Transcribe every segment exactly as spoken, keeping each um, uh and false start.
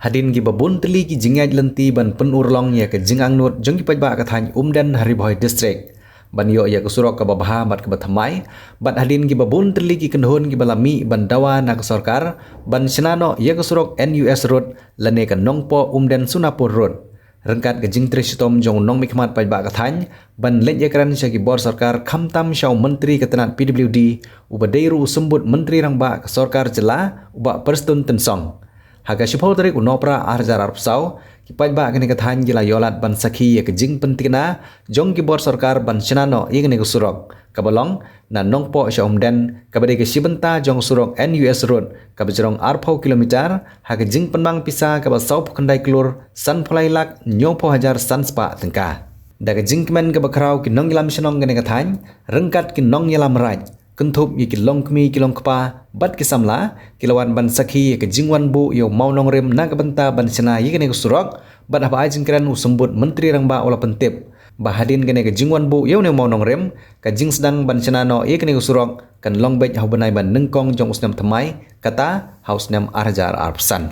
Hadien kiba bun tylli ki jingïaid lynti ban pynurlong ïa ka jingangnud jong ki paidbah ka thaiñ Umden ha Ri Bhoi District ban ïoh ïa ka surok kaba bha bad kaba thymmai, bad hadien kiba bun tylli ki kynhun kiba la mih ban dawa na ka sorkar ban shna noh ïa ka surok N U S Road lane ka Nongpoh Umden Sonapur Road. Ryngkat ka jingtrei shitom jong u nongmihkhmat paidbah ka thaiñ ban leit ïakren sha ki bor sorkar, khamtam sha u Myntri ka tnat P W D uba dei ruh u Symbud Myntri Rangbah ka sorkar jylla, u Bah Prestone Tynsong. Ha ka shiphew tarik u Nohprah ar hajar arphew saw, ki paidbah kane ka thaiñ ki la ïoh lad ban sakhi ïa ka jingpyntikna jong ki bor sorkar ban shna noh ïa kane ka surok kaba long na Nongpoh sha Umden, kaba dei ka shi bynta jong surok N U S Road kaba jrong arphew kilometer, ha ka jingpynbang pisa kaba sawphew khyndai klur sanphew lai lak hynñiewphew hajar san spah tyngka. Da ka jingkmen kaba khraw, ki nongïalam shnong kane ka thaiñ ryngkat ki nongïalam raid, kynthup ïa ki longkmie ki longkpa bad ki samla, ki la wan ban sakhi ïa ka jingwan buh ïa u mawnongrim na ka bynta ban shna ïa kane ka surok, bad haba ai jingkren u Symbud Myntri Rangbah u la pyntip ba hadien kane ka jingwan buh ïa une u mawnongrim, ka jingsdang ban shna noh ïa kane ka surok kan long beit ha u bnai ba nyngkong jong u snem thymmai, kata ha u snem ar hajar arphew san.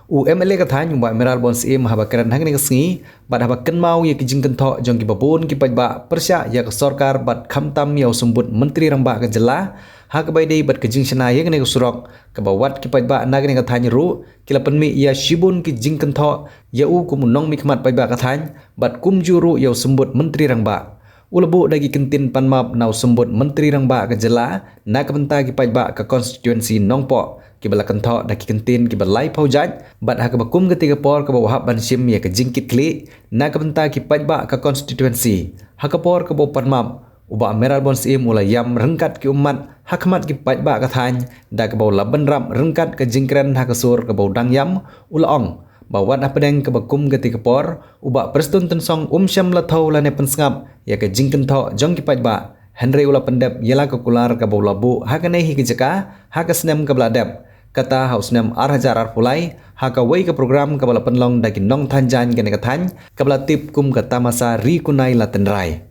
U M L A ka thaiñ, u Bah Mayral Born Syiem, haba kren ha kane ka sngi bad haba kynmaw ïa ki jingkynthoh jong kiba bun ki paidbah pyrshah ïa ka sorkar bad khamtam ïa u Symbud Myntri Rangbah ka jylla ha kaba ïadei bad ka jingshna ïa kane ka surok, kaba wat ki paidbah na kane ka thaiñ ruh ki la pynmih ïa shibun ki jingkynthoh ïa u kum u nongmihkhmat paidbah ka thaiñ bad kumjuh ruh ïa u Symbud Myntri Rangbah. U la buh da ki kyntien pan map na u Symbud Myntri Rangbah ka jylla na ka bynta ki paidbah ka konstituensi Nongpoh, kiba la kynthoh da ki kyntien kiba laiphew jait, bad ha kaba kum kata ka por kaba u hap ban shim ïa ka jingkitkhlieh na ka bynta ki paidbah ka konstituensi. Ha ka por kaba u pan map, u Bah Mayral Born Syiem u la ïam ryngkat ki ummat ha khmat ki paidbah ka thaiñ, da kaba u la bynrap ryngkat ka jingkren ha ka sur kaba u dang ïam, u la ong ba wat hapdeng kaba kum kata ka por, u Bah Prestone Tynsong um shym la thew lane pynsngap ïa ka jingkynthoh jong ki paidbah, hynrei u la pyndep ïa la ka kular kaba u la buh ha kane hi ka jaka ha ka snem kaba la dep, kata ha u snem ar hajar arphew lai, ha kawei ka program kaba la pynlong da ki nongthaiñ jaiñ kane ka thaiñ, kaba la tip kum ka Tamasa Ri Kunai La Tynrai.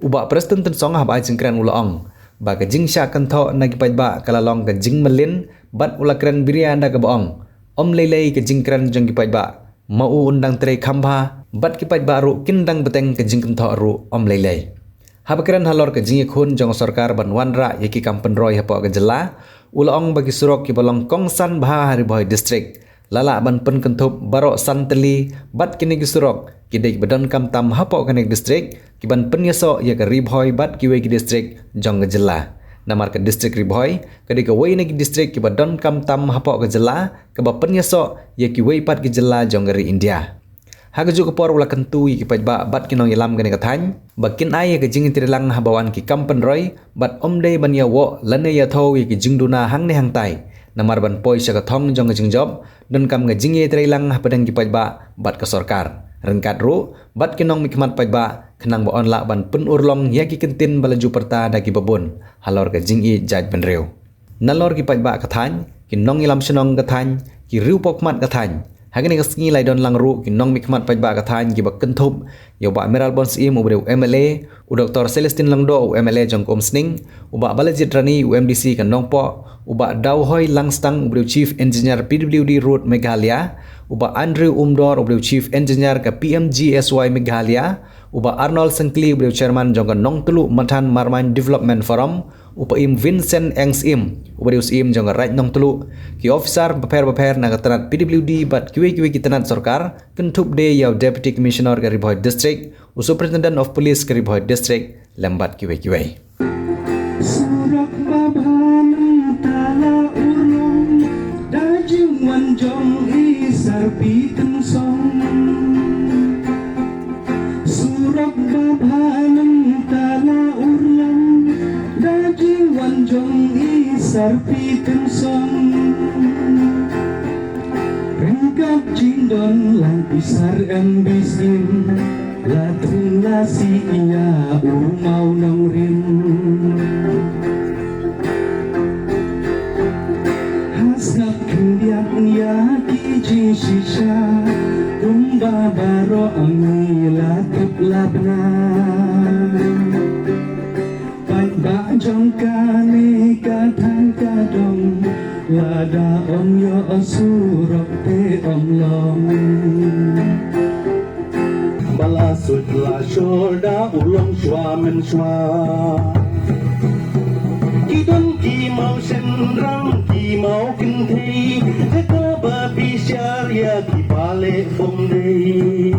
U Bah Prestone Tynsong haba ai jingkren u la ong ba ka jingshah kynthoh na ki paidbah ka la long ka jingmlien, bad u la kren biria da kaba ong, ym lei lei ka jingkren jong ki paidbah, ma u un dang trei kham bha, bad ki paidbah ruh kin dang bteng, ka jingkynthoh ruh ym lei lei. Haba kren halor ka jingïakhun jong ka sorkar ban wanrah ïa ki kam pynroi hapoh ka jylla, u la ong ba ki surok kiba long kongsan bha ha Ri Bhoi District la lah ban pynkynthup baroh san tylli, bad kine ki surok ki dei kiba donkam tam hapoh kane ka district, kiban pynïasoh ïa ka Ri Bhoi bad kiwei ki district jong ka jylla. Namar ka district Ri Bhoi ka dei kawei na ki district kiba donkam tam hapoh ka jylla, kaba pynïasoh ïa kiwei pat ki jylla jong ka ri India. Ha kajuh ka por u la kyntu ïa ki paidbah bad ki nongïalam kane ka thaiñ ba kin ai ïa ka jingïatreilang haba wan ki kam pynroi, bad ym dei ban ïawoh lane ïathew ïa ki jingduna hangne hangtai, namar ban poi sha ka thong jong ka jingjop, donkam ka jingïatreilang hapdeng ki paidbah bad ka sorkar, ryngkat ruh bad ki nongmihkhmat paidbah, khnang ba yn lah ban pynurlong ïa ki kyntien ba la ju pyrta da kiba bun halor ka jingïeit jaitbynriew. Nalor ki paidbah ka thaiñ, ki nongïalam shnong ka thaiñ, ki riewpawkhmat ka thaiñ, ha kane ka sngi la ïadon lang ruh ki nongmihkhmat paidbah ka thaiñ kiba kynthup ïa u Bah Mayral Born Syiem uba dei u M L A, u Doktor Celestine Lyngdoh u M L A jong ka Umsning, u Bah Balajied Rani u M D C ka Nongpoh, u Bah Dawhoi Langstang uba dei u Chief Engineer P W D Road Meghalaya, u Bah Andrew Umdor uba dei u Chief Engineer ka P M G S Y Meghalaya, u Bah Arnold Syngkli uba dei u Chairman jong ka Nongtluh Mathan Marmain Development Forum, u Paiem Vincent Eng Syiem uba dei u Syiem jong ka Raid Nongtluh, ki officer bapher bapher na ka tnat P W D bad kiwei kiwei ki tnat sorkar, kynthup de ïa u Deputy Commissioner ka Ri Bhoi District, u Superintendent of Police ka Ri Bhoi District, lem bad kiwei kiwei. Surok ba bha mynta la urlong da jingwan jong i Sarpi Tynsong. Surok ba bha mynta la urlong da jingwan jong i Sarpi Tynsong. Ryngkat jingdon lang i Sar M B Syiem, la thung la sih ïa u mawnongrim. Ha sngap khyndiat ïa ki jingshisha, kumba baroh ngi la tip la bna. Paidbah jong kane ka thaiñ ka dong, lada ym ïoh surok te Ba la sut la shor da u long shuwa men shuwa. Ki don ki maw shynrang ki maw kynthei, te kaba bishar ïa ki ba leh bym dei.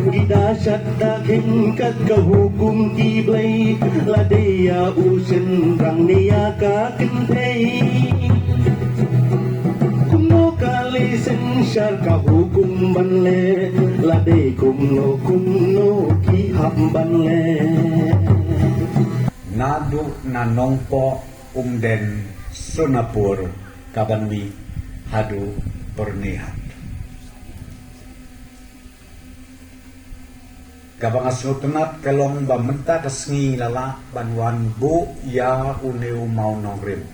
Ki da shad da kheiñ kat ka hukum ki Blei, la dei ïa u shynrang ne ïa ka kynthei. Kumno ka lei synshar ka hukum ban leh, la dei kumno kumno ki hap ban leh. Naduh na Nongpoh, Umden, Sonapur, kaban mih haduh Byrnihat. Kaba nga sngewtynnat ka long ba mynta ka sngi la lah ban wan buh ïa une u maw nongrim.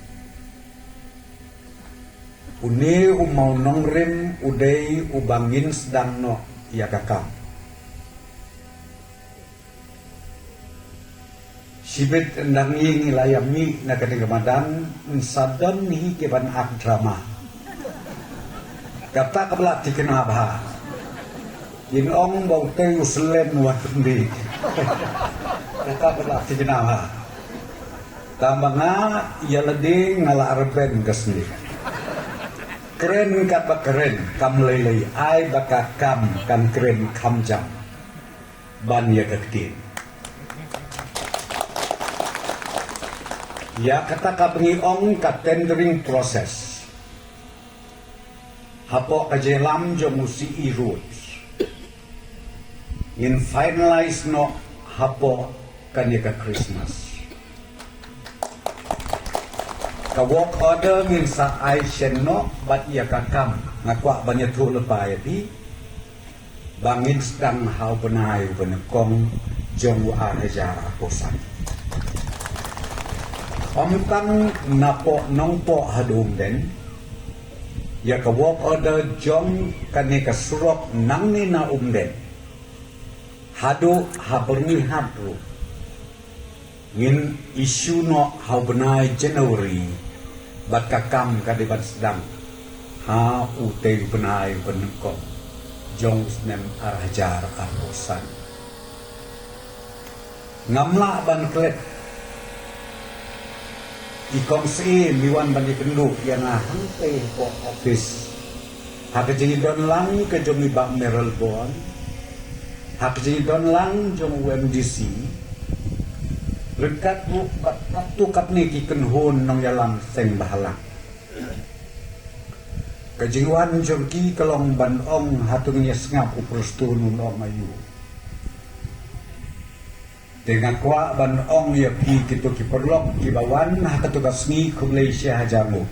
Une u maw nongrim u dei uba ngin sdang noh ïa ka kam. Shibit ynda ngi la ïa mih na kane ka madan, yn sa don hi ki ban act drama. Kata kaba la thikna bha. Kin ong ba utei u selen wat pyndik. Kata kaba la thikna bha. Tang ba nga ïa lade nga la arben ka sngi. Kren katba kren, kam lei lei, ai ba ka kam kan kren kham jam. Ban ïa ka ktien. Ïa kata kaba ngi ong ka tendering process. Hapoh ka jingïalam jong u C E Roads, ngin finalize noh hapoh kane ka Christmas. Ka work order ngin sa ai shen noh bad ïa ka kam, nga kwah ban ïathuh lypa ïa phi ba ngin sdang ha u bnai uba nyngkong jong u ar hajar arphew san. Ym tang napoh Nongpoh haduh Umden, ïa ka work order jong kane ka surok nangne na Umden haduh ha Byrnihat ruh ngin issue noh ha u bnai January, bad ka kam ka dei ban sdang ha utei u bnai uba nyngkong jong u snem ar hajar arphew san. Ngam lah ban klet i kong Syiem i wan ban ïakynduh ïa nga hangtei hapoh office. Ha ka jingdon lang ka jong i Bah Mayralborn, ha ka jingdon lang jong u M D C, ryngkat ruh bad katto katne ki kynhun nongïalam seng bhalang. Ka jingwan jong ki ka long ban ong hato ngin ïa sngap u Prestone un ong aïu. Te nga kwah ban ong ïa phi kito ki paralok kiba wan ha kato ka sngi, khublei shihajar nguh.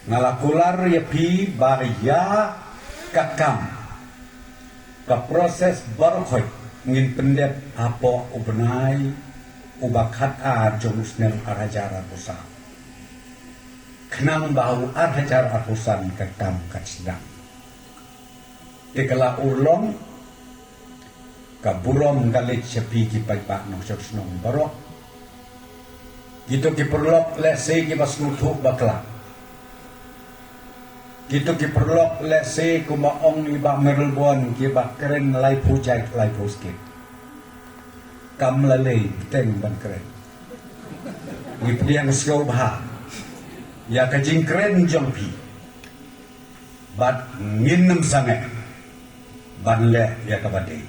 Nga la kular ïa phi ba ïa ka kam, ka process baroh khoit ngin pyndep hapoh u bnai uba khatar jong u snem ar hajar arphew saw, khnang ba u ar hajar arphew san ka kam kan sdang. Te ka la urlong, ka burom ka leit sha phi ki paidbah nongshong shnong baroh. Kito ki paralok lehse kiba sngewthuh bakla. Kito ki paralok lehse kumba ong i Bah Mayralborn kiba kren laiphew jait laiphew skit. Kam la lei bteng ban kren. Ngi pdiang sngewbha ïa ka jingkren jong phi. Bad ngin ym sangeh ban leh ïa kaba dei.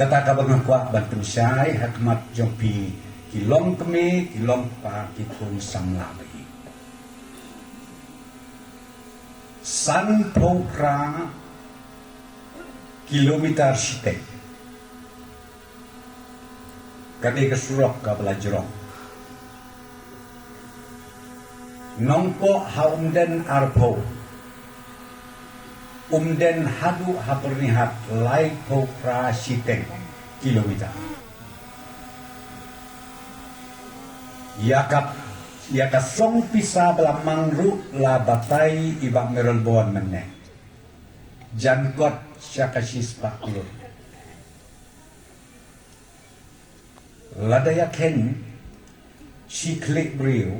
Kata kaba nga kwah ban pynshai ha khmat jong phi ki long kmie, ki long kpa, ki khun samla ba ïeit. Sanphew phra kilometer shiteng. Ka dei ka surok kaba la jrong. Nongpoh ha Umden arphew. Umden haduh ha Byrnihat laiphew phra shiteng kilometer. Ïa ka, ïa ka song pisa ba la mang ruh la batai i Bah Mayralborn mynne. Jan kot sha ka shispah klur. Lada ïa kheiñ shi khlieh briew,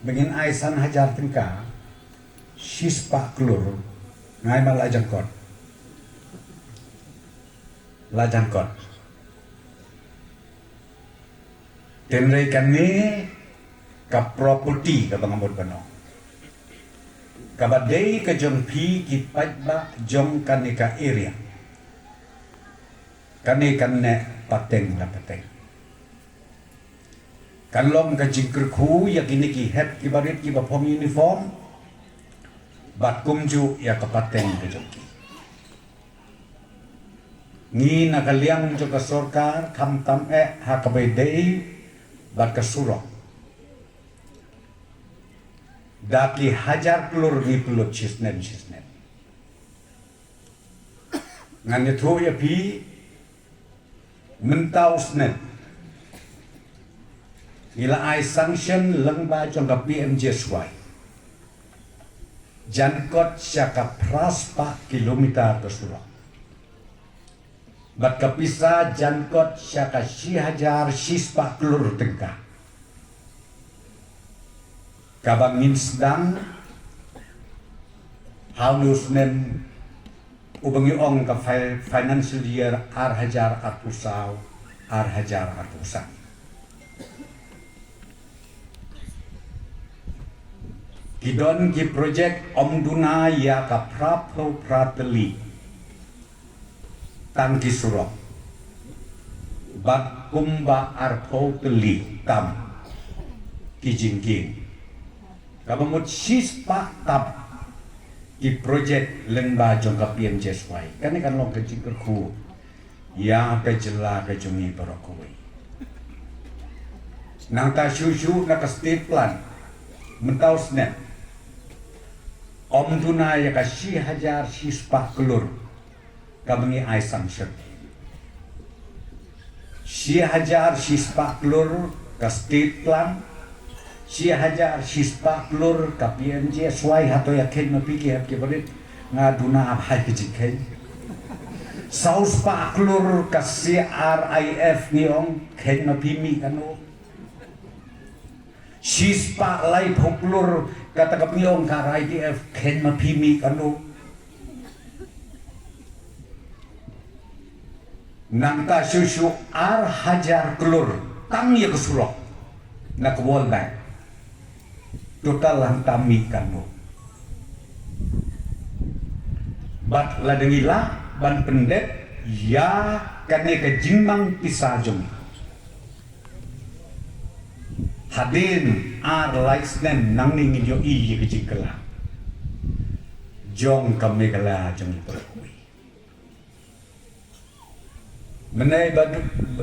Ba ngin ai san hajar tyngka, shispah klur, nga ai ma la jangkot. La jangkot. Hynrei kane ka property kaba nga mut ban ong, kaba dei ka jong phi ki paidbah jong kane ka area. Kane kan neh pateng la pateng. Kan long ka jingkyrkhu ïa kine ki hep ki barit kiba phong uniform, bad kumjuh ïa ka pateng ka jong ki. Ngi na ka liang jong ka sorkar, khamtam eh ha kaba ïadei bad ka surok, da ki hajar klur ngi pynlut shisnem shisnem. Ngan ïathuh ïa phi, mynta u snem ngi la ai sanction lyngba jong ka P M G S Y, jan kot sha ka phra spah kilometer ka surok. Bad ka pisa jan kot sha ka shi hajar shispah klur tyngka, kaba ngin sdang ha une u snem uba ngi ong ka fi-, financial year ar hajar arphew saw, ar hajar arphew san. Ki don ki project ym duna ïa ka phra phew phra tylli tang ki surok, bad kumba arphew tylli tam ki jingkieng, kaba mut shispah tam ki project lyngba jong ka P M G S Y. Kane kan long ka jingkyrkhu ïa ka jylla ka jong ngi baroh kawei. Nangta shuh shuh na ka state plan, mynta u snem ym duna ïa ka shi hajar shispah klur kaba ngi ai sanction. Shi hajar shispah klur ka state plan, shi hajar shispah klur ka P M G S Y. Hato ïa kheiñ ma phi ki hep ki barit, nga duna ap hai ki jingkheiñ. Saw spah klur ka C R I F ngi ong, kheiñ ma phi mih kano. Shispah laiphew klur kata kaba ngi ong ka R I D F, kheiñ ma phi mih kano. Nangta shuh shuh ar hajar klur tang ïa ka surok na ka World Bank. Total hangta mih kano. Bad lada ngi lah ban pyndep ïa kane ka jingmang pisa jong ngi, hadien ar lai snem nangne ngin ïohi ïa ka jingkylla jong ka Meghalaya jong ngi baroh kawei. Mynne i Madu,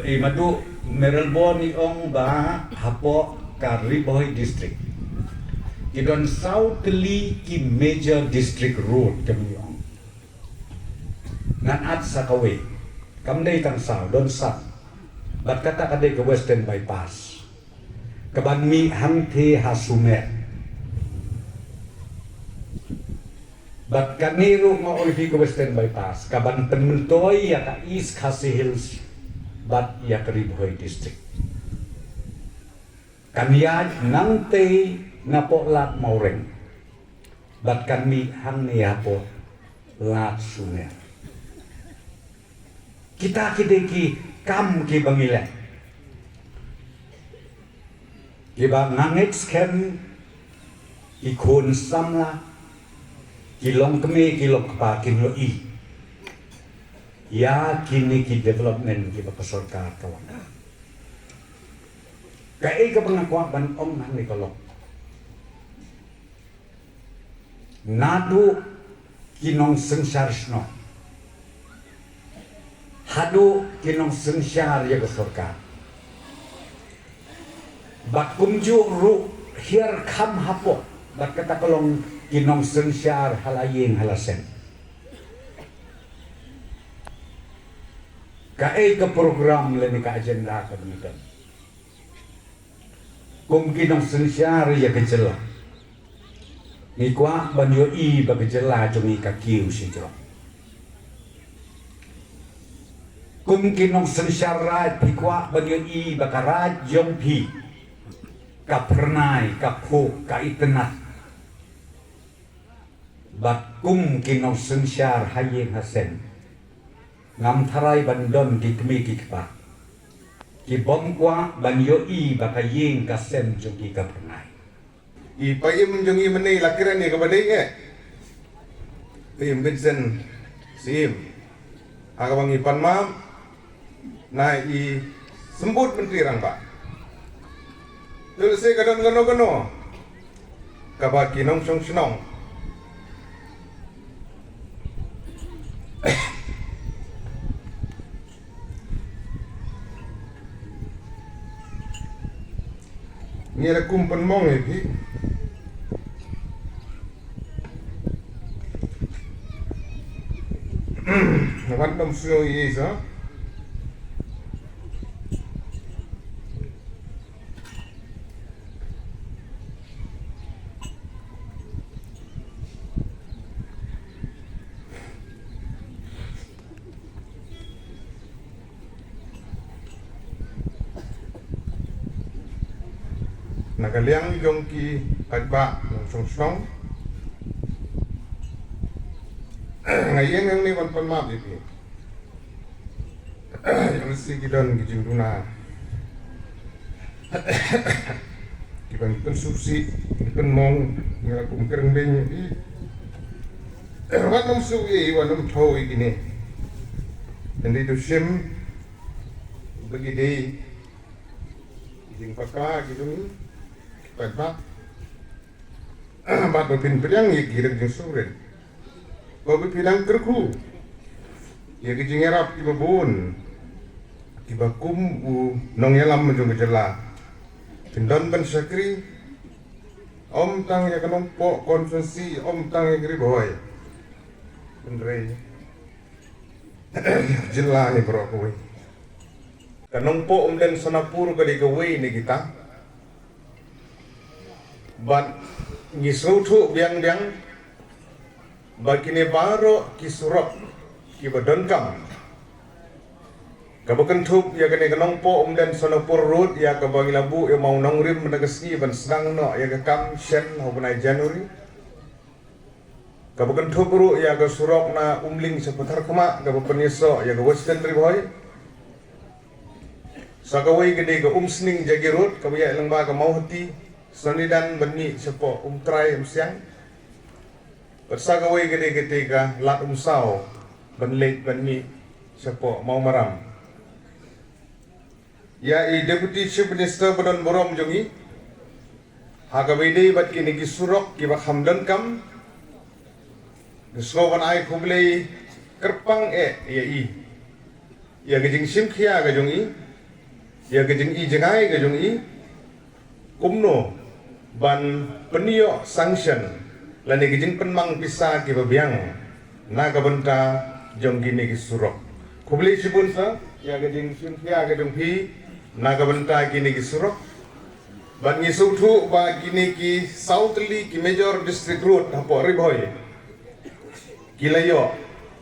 i Madu Mayralborn i ong ba hapoh ka Ri Bhoi District ki don saw tylli ki major district road, kaba ngi ong. Ngan add sa kawei, kam dei tang saw, don san. Bad kata ka dei ka Western Bypass, kaban mih hangtei ha Sumer. Bad kane ruh nga ong ïa phi, ka Western Bypass kaban pynmyntoi ïa ka East Khasi Hills bad ïa ka Ri Bhoi District. Kan ïaid nangtei napoh Lad Mawreng bad kan mih hangne hapoh Lad Sumer. Kita ki dei ki kam kiba ngi leh, kiba nga ngeit skhem ki khun samla, ki longkmie ki longkpa kin ïohi ïa kine ki development kiba ka sorkar ka wanrah. Kaei kaba nga kwah ban ong hangne ka long, naduh ki nongsynshar shnong haduh ki nongsynshar ïa ka sorkar, bad kumjuh ruh hiar kham hapoh, bad kata ka long ki nongsynshar ha la ïing ha la sem. Kaei ka program lane ka agenda kaba ngi don? Kum ki nongsynshar ïa ka jylla, ngi kwah ban ïohi ba ka jylla jong ngi ka kiew shajrong. Kum ki nongsynshar raid, phi kwah ban ïohi ba ka raid jong phi Ka phyrnai, ka phuh, ka itynnad. Bad kum ki nongsynshar ha ïing ha sem, ngam tharai ban don ki kmie ki kpa kibym kwah ban ïohi ba ka ïing ka sem jong ki ka phyrnai. I paim jong i mynne la kren ïa kaba dei eh. Paim Vincent Syiem. Ha kaba ngi pan map na i symbud Myntri Rangbah. Te lehse ka don kano kano kaba ki nongshong shnong ngi la kum pynmong ïa phi. Wat nym sngew ïa sa. Na ka liang jong ki paidbah nongshong shnong, nga ïeng hangne ban pan map ïa phi. Ïa lehse ki don ki jingduna kiba ngi pynsngewsih, ngi pynmong, ngi la kum kren beiñ ïa phi. Wat nym sngew ïa, wat nym thaw ïa kine. Hynrei to shim ba ki dei ki jingpakla ki jong ngi, ki paidbah. Bad ba phin pdiang ïa ki da ka jingsngewrit. Ba phin dang kyrkhu ïa ki jingïarap kiba bun kiba kum u nongïalam jong ka jylla phin don ban shakri. Ym tang ïa ka Nongpoh constituency, ym tang ïa ka Ri Bhoi, hynrei jylla hi baroh kawei. Ka Nongpoh Umden Sonapur ka dei kawei na kita. Bad ngi sngewthuh biang biang ba kine baroh ki surok kiba donkam, kaba kynthup ïa kane ka Nongpoh Umden Sonapur Road, ïa kaba ngi la buh ïa u maw Nongrim mynta ka sngi ban sdang noh ïa ka kam shen ha u bnai January. Kaba kynthup ruh ïa ka surok na Umling sha Patharkhmah kaba pynïasoh ïa ka Western Ri Bhoi. Sa kawei ka dei ka Umsning Jagi Road kaba ïaid lyngba ka Mawhati, Sonidan ban mih shapoh Umtrai Umsiang. Bad sa kawei ka dei katei ka Lad Umsaw ban leit ban mih shapoh Mawmaram. Ïa i Deputy Chief Minister ba don burom jong ngi, ha kaba ïadei bad kine ki surok kiba kham donkam, nga sngew ban ai khublei kyrpang eh ïa i, ïa ka jingshim khia ka jong i, ïa ka jingijngai ka jong i, kumno ban pynïoh sanction lane ki jingpynmang pisa kiba biang na ka bynta jong kine ki surok. Khublei shibun sir ïa ka jingshim khia ka jong phi na ka bynta kine ki surok. Bad ngi sngewthuh ba kine ki saw tylli ki major district road hapoh Ri Bhoi ki la ïoh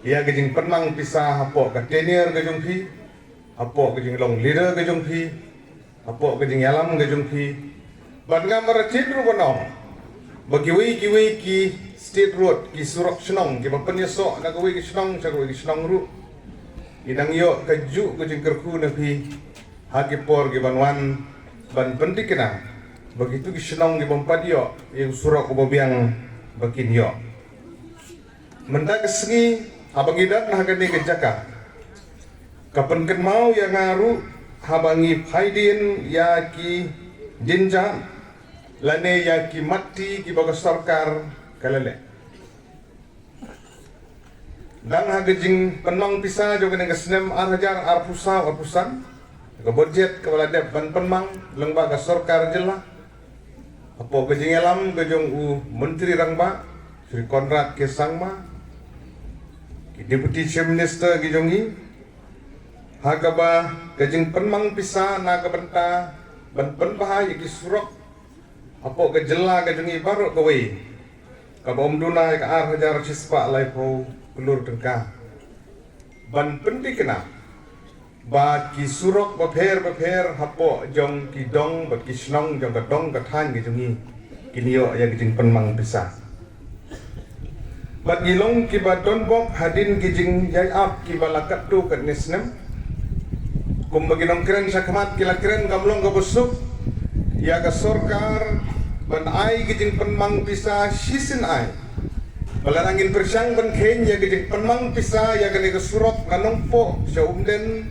ïa ka jingpynmang pisa hapoh ka tenure ka jong phi, hapoh ka jinglong leader ka jong phi, hapoh ka jingïalam ka jong phi. Bad nga marwei ruh ban ong ba kiwei kiwei ki state road, ki surok shnong kiba pynïasoh na kawei ka shnong sha kawei ka shnong ruh, ngi dang ïoh kajuh ka jingkyrkhu na phi ha ki por kiban wan ban pynthikna ba kito ki shnong kibym pat ïoh ïa u surok uba biang ba kin ïoh. Mynta ka sngi haba ngi don ha kane ka jaka, ka pynkynmaw ïa nga ruh haba ngi phaidien ïa ki dienjat lane ïa ki matti kiba ka sorkar ka la leh. Dang ha ka jingpynmang pisa jong kane ka snem ar hajar arphew saw arphew san, ka budget kaba la dep ban pynmang lyngba ka sorkar jylla, hapoh ka jingïalam ka jong u Myntri Rangbah Shri Conrad K Sangma, ki Deputy Chief Minister ki jong ngi, ha kaba ka jingpynmang pisa na ka bynta ban pynbha ïa ki surok hapoh ka jylla ka jong ngi baroh kawei, kaba ym duna ïa ka ar hajar shispah laiphew klur tyngka, ban pynthikna ba ki surok bapher bapher hapoh jong ki dong bad ki shnong jong ka dong ka thaiñ ka jong ngi kin ïoh ïa ka jingpynmang pisa. Bad ngi long kiba don bok hadien ki jingïaid ap kiba la katto katne snem. Kumba ki nongkren shakhmat ki la kren, kam long kaba suk ïa ka sorkar ban ai ki jingpynmang pisa shisien ai. Ba lada ngin pyrshang ban kheiñ ïa ka jingpynmang pisa ïa kane ka surok na Nongpoh sha Umden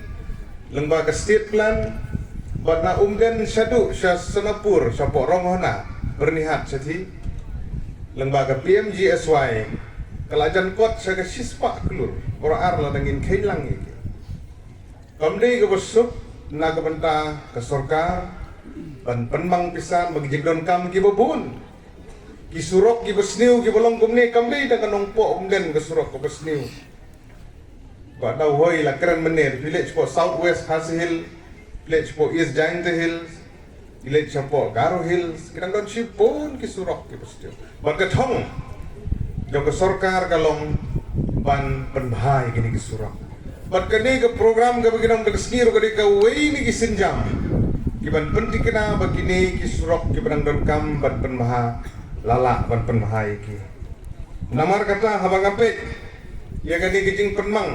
lyngba ka state plan, bad na Umden shaduh sha Sonapur, shapoh Ronghona, Byrnihat shathie, lyngba ka P M G S Y, ka la jan kot sha ka shispah klur, baroh ar lada ngin kheiñ lang ïa ki. Kam dei kaba suk na ka bynta ka sorkar ban pynmang pisa ba ki jingdonkam kiba bun. Ki surok kiba sniew kiba long kumne, kam dei da ka Nongpoh Umden ka surok kaba sniew. Ba da hoi la kren mynne, phi leit shapoh South West Khasi Hills, phi leit shapoh East Jaintia Hills, phi leit shapoh Garo Hills, ki dang don shibun ki surok kiba sniew. Bad ka thong jong ka sorkar ka long ban pynbha ïa kine ki surok. Bad kane ka program kaba ngi don da ka sngi ruh ka dei kawei na ki sienjam kiban pynthikna ba kine ki surok kiba dang donkam ban pynbha, la lah ban pynbha ïa ki. Namar kata haba nga peit ïa kane ka jingpynmang,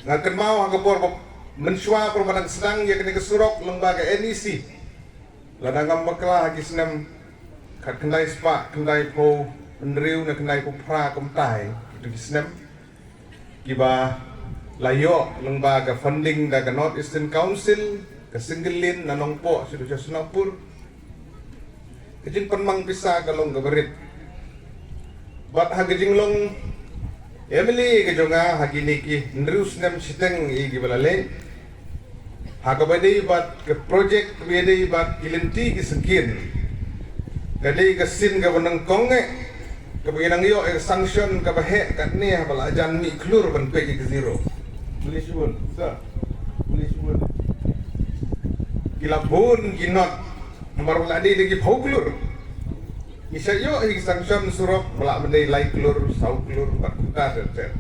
nga kynmaw ha ka por ba mynshuwa por ba dang sdang ïa kane ka surok lyngba ka N E C. Lada ngam bakla ha ki snem khatkhyndai spah khyndaiphew hynriew ne khyndaiphew phra, kumta hi kitu ki snem kiba la ïoh lyngba ka funding da ka North Eastern Council, ka single lane na Nongpoh shaduh sha Sonapur. Ka jingpynmang pisa ka long kaba rit. Bad ha ka jinglong M L A ka jong nga ha kine ki hynriew snem shiteng ïa kiba la leit, ha kaba dei bad ka project kaba dei bad ki lynti ki syngkien, ka dei ka sien kaba nyngkong eh kaba ngi nang ïoh ïa ka sanction kaba heh katne haba la jan mih klur ban peit ïa ka zero. Ki la bun ki not, namar ba la dei da ki phew klur. Ngi sa ïoh ïa ki sanction surok ba lah ban dei lai klur, saw klur bad kumta ter ter.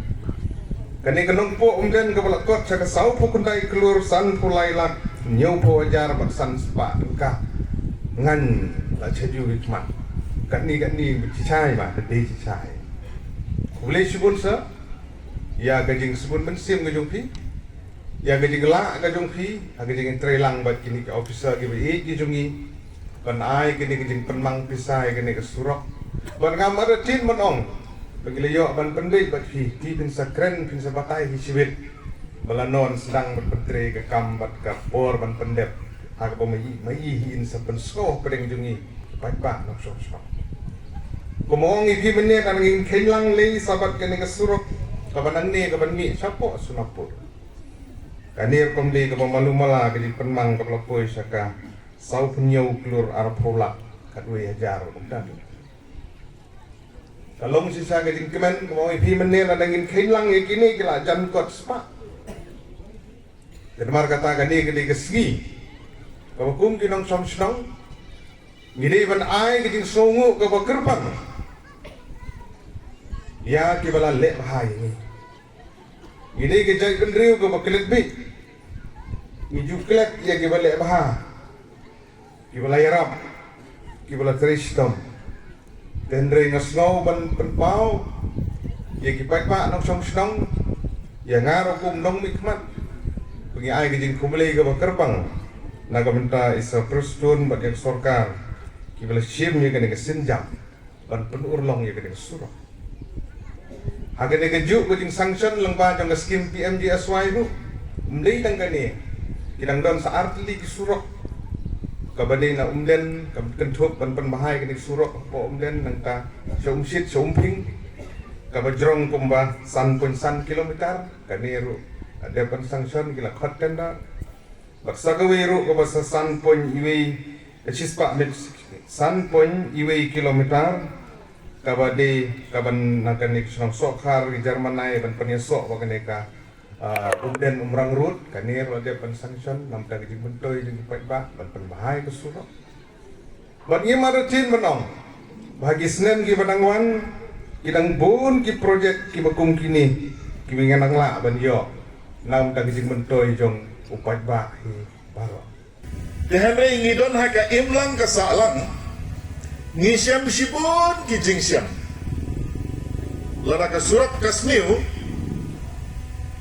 Kane ka Nongpoh Umden kaba la kot sha ka sawphew khyndai klur sanphew lai lak hynñiewphew hajar bad san spah tyngka, ngan la shu ju ïa khmat. Katne katne ba shisha ba ka dei shisha. Khublei shibun sir ïa ka jingsbun mynsiem ka jong phi, ïa ka jinglah ka jong phi ha ka jingïatreilang bad kine ki officer kiba ïeit ki jong ngi ban ai kane ka jingpynmang pisa ïa kane ka surok. Bad ngam artatien ban ong ba ngi la ïoh ban pynbeit bad phi, phi phin sa kren, phin sa batai hi shibit ba lano yn sdang ban pyntrei ka kam bad ka por ban pyndep ha kaba ma i, ma i hi yn sa pynsngew pdeng jong ngi ki paidbah nongshong shnong. Kumba ong ïa phi mynne, lada ngin kheiñ lang lei sa bad kane ka surok kaba nangne kaban mih shapoh Sonapur, kane ruh kam dei kaba malu mala ka jingpynmang kaba la poi sha ka sawphew hynñiew klur arphew lak khatwei hajar kumta. Ka long shisha ka jingkmen, kumba ong ïa phi mynne, lada ngin kheiñ lang ïa kine ki la jan kot spah. Te namar kata kane ka dei ka sngi kaba kum ki nongshong shnong ngi dei ban ai ka jingsngewnguh kaba kyrpang ïa kiba la leh bha ïa ngi. Ngi dei ka jaitbynriew kaba klet beit. Ngi ju klet ïa kiba leh bha, kiba la ïarap, kiba la trei shitom. Te hynrei nga sngew ban pynpaw ïa ki paidbah nongshong shnong, ïa nga ruh kum nongmihkhmat, ba ngi ai ka jingkhublei kaba kyrpang na ka bynta i Sir Prestone bad ïa ka sorkar kiba la shim ïa kane ka sienjam ban pynurlong ïa kane ka surok. Ha kane kajuh ka jingsanction lyngba jong ka skim P M G S Y ruh, ym dei tang kane, ki dang don sa ar tylli ki surok kaba dei na Umden, kaba kynthup ban pynbha ïa kane ka surok hapoh Umden, nangta sha Umshit sha Umphing, kaba jrong kumba san point san kilometer, kane ruh la dep ban sanction, ki la khot tender. Bad sa kawei ruh kaba sa san point iwei, eh, shispah mit, san point iwei kilometer, kaba dei, kaba na kane ka shnong Sohkhar, ki Germanai, ban pynïasoh bad kane ka, ah, Umden Umrang Road, kane ruh la dep ban sanction, namar ka jingmyntoi jong ki paidbah ban pynbha ïa ka surok. Bad ngim artatien ban ong ba ha ki snem kiba dang wan, ki dang bun ki projek kiba kum kine kiba ngi nang lah ban ïoh. Namar ka jingmyntoi jong u paidbah hi baroh. Te hynrei ngi don ha ka imlang ka sahlang, ngi shem shibun ki jingshem. Lada ka surok ka sniew,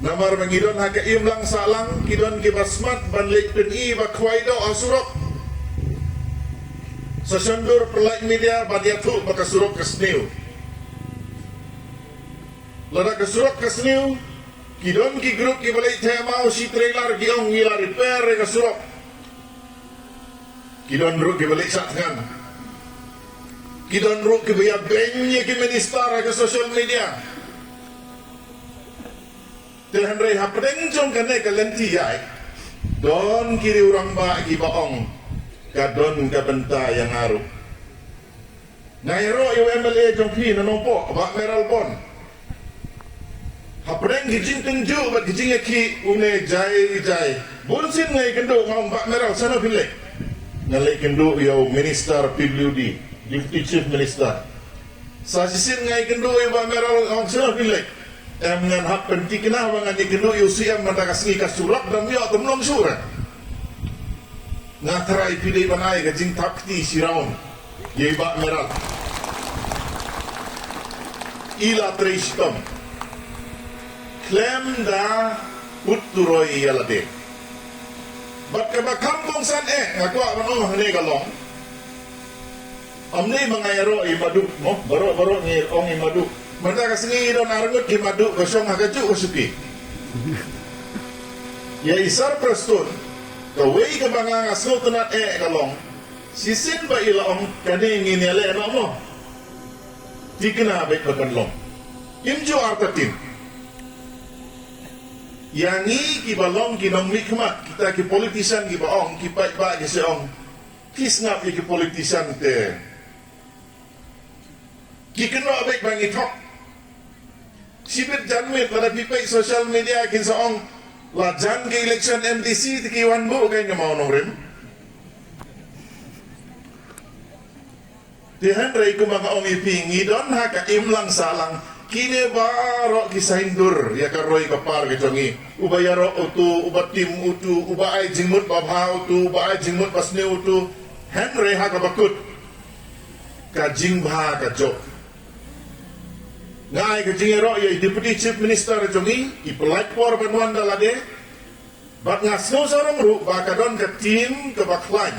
namar ba ngi don ha ka imlang sahlang, ki don kiba smat ban leit pyni ba khwai doh ha surok. Sa shon dur pynlait media ban ïathuh ba ka surok ka sniew. Lada ka surok ka sniew, ki don ki group kiba leit theh maw shi trailer ki ong ngi la repair ïa ka surok. Ki don ruh kiba leit shah thngan. Ki don ruh kiba ïa beiñ ïa ki minister ha ka social media. Te hynrei hapdeng jong kane ka lynti ïaid, don ki riew rangbah kiba ong ka don ka bynta ïa nga ruh. Nga ïaroh ïa u M L A jong phi na Nongpoh, Bah Mayralborn. Hapdeng ki jingtynjuh bad ki jingïakhih, une jai jai. Bun sien nga ïakynduh, nga ong Bah Mayral, shano phin leit? Nga leit kynduh ïa u Minister P W D, Deputy Chief Minister. Sa shisien nga ïakynduh ïa u Bah Mayral, nga ong shano phin leit? Em, ngan hap pynthikna ba ngan ïakynduh ïa u C M mynta ka sngi, ka surok dang ym ïoh, te ym long shuh re. Nga tharai phi dei ban ai ka jingthap kti shi round ïa i Bah Mayral. I la trei shitom khlem da put turoi ïa lade. Bad kaba kham kongsan eh, nga kwah ban ong hangne ka long. Ym dei ma nga ïaroh i Madu, mo, baroh baroh ngi ong i Madu. Mynta ka sngi don arngut ki Madu ka shong ha kajuh ka shuki. Ïa i Sir Prestone, kawei kaba nga nga sngewtynnat eh ka long, shisien ba i la ong kane ngin ïaleh noh mo. Thikna beit ba kan long. Im ju artatien. Ïa ngi kiba long ki nongmihkhmat, kita ki politician kiba ong, ki paidbah ki sa ong. Phi sngap ïa ki politician te. Ki kynnoh beit ba ngi thok. Shibit janmiet lada phi peit social media kin sa ong, la jan ka election M D C te ki wan buh ka ïa nga maw nongrim. Te hynrei kumba nga ong ïa phi, ngi don ha ka imlang sahlang, kine baroh ki saindur ïa ka roi ka par ka jong ngi. Uba ïaroh utu, uba tim utu, uba ai jingmut babha utu, uba ai jingmut basniew utu. Hynrei ha kaba kut, ka jingbha ka jop. Nga ai ka jingïaroh ïa i Deputy Chief Minister jong ngi, i pynlait por ban wan da lade. Bad nga sngewsarong ruh ba ka don ka team kaba khlaiñ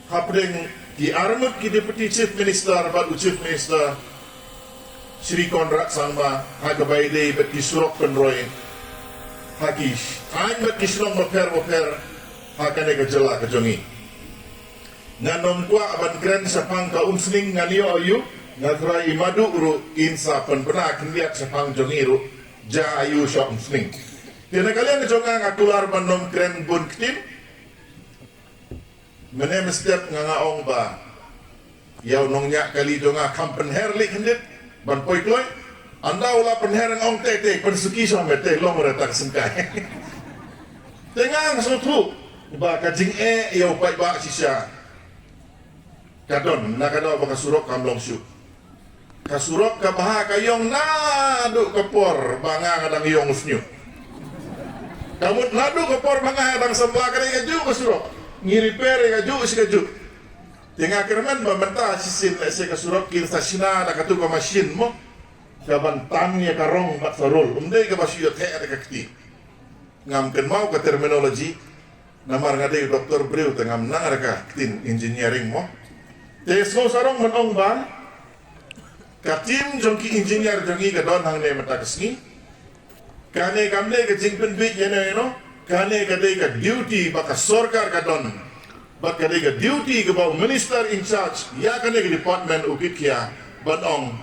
hapdeng ki arngut ki Deputy Chief Minister bad u Chief Minister Shri Conrad Sangma, ha kaba ïadei bad ki surok pynroi ha ki aiñ bad ki shnong bapher bapher ha kane ka jylla ka jong ngi. Ngan ym kwah ban kren shaphang ka Umsning, ngan ïoh aïu, nga tharai i Madu ruh in sa pynbna khyndiat shaphang jong ngi ruh, ja aïu sha Umsning. Te na ka liang jong nga, nga kular ban ym kren bun ktien. Mynne mynstep nga nga ong ba ïa u nongñiah kali jong nga kham pynher lei khyndiat ban poi kloi. Ynda u la pynher nga ong te te pynsuki sha me te long re ta ka syngkai. Te nga nga sngewthuh ba ka jingeh ïa u paidbah shisha ka don na ka daw ba ka surok kam long shuh. Ka surok ka bha ka ïong naduh ka por ba nga nga dang ïong u shñiuh. Ka mut naduh ka por ba nga nga dang samla ka dei kajuh ka surok. Ngi repair ïa kajuh shi kajuh. Te nga kyrmen ba mynta shisien lehse ka surok kin sa shna da katu ka machine mo, ka ban tan ïa ka rong bad sa rul. Ym dei kaba shu ïa theh da ka kti. Ngam kynmaw ka terminology. Namar nga dei u doktor briew te ngam nang re ka ktien engineering mo. Te sngewsarong ban ong ba ka team jong ki engineer jong ngi ka don hangne mynta ka sngi. Kane kam dei ka jingpynbiej ïano ïano, kane ka dei ka duty ba ka sorkar ka don. Bad ka dei ka duty kaba u minister in charge ïa kane ka department u kit khia ban ong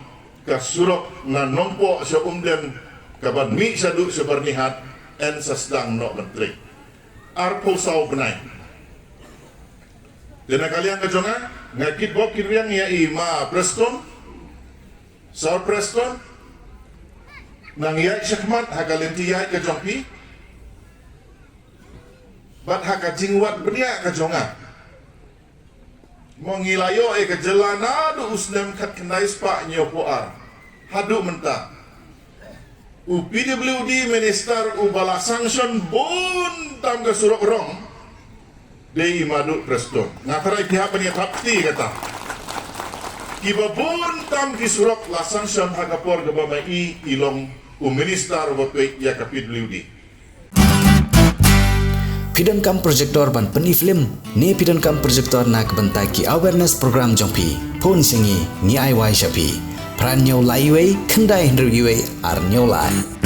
ka surok na Nongpoh sha Umden, ka ban mih shaduh sha Byrnihat, yn sa sdang noh ban trei. Arphew saw bnai. Te na ka liang ka jong nga, nga kitbok kitrwiang ïa i Ma Prestone, Sir Prestone, nang ïaid shakhmat ha ka lynti ïaid ka jong phi bad ha ka jingwad bniah ka jong nga. Mo, ngi la ïoh ïa ka jylla naduh u snem khatkhyndai spah hynñiewphew ar haduh mynta. U P W D minister uba la sanction bun tam ka surok rong, dei i Maduh Prestone. Nga tharai phi hap ban ïa thap kti kata. Kiba bun tam ki surok la sanction ha ka por kaba ma i i long u minister uba peit ïa ka P W D. Phi donkam projector ban pyni film ne phi donkam projector na ka bynta ki awareness program jong phi? Phone sha ngi, ngi ai wai sha phi. Phra hynñiew lai wei, khyndai hynriew wei, ar hynñiew lai.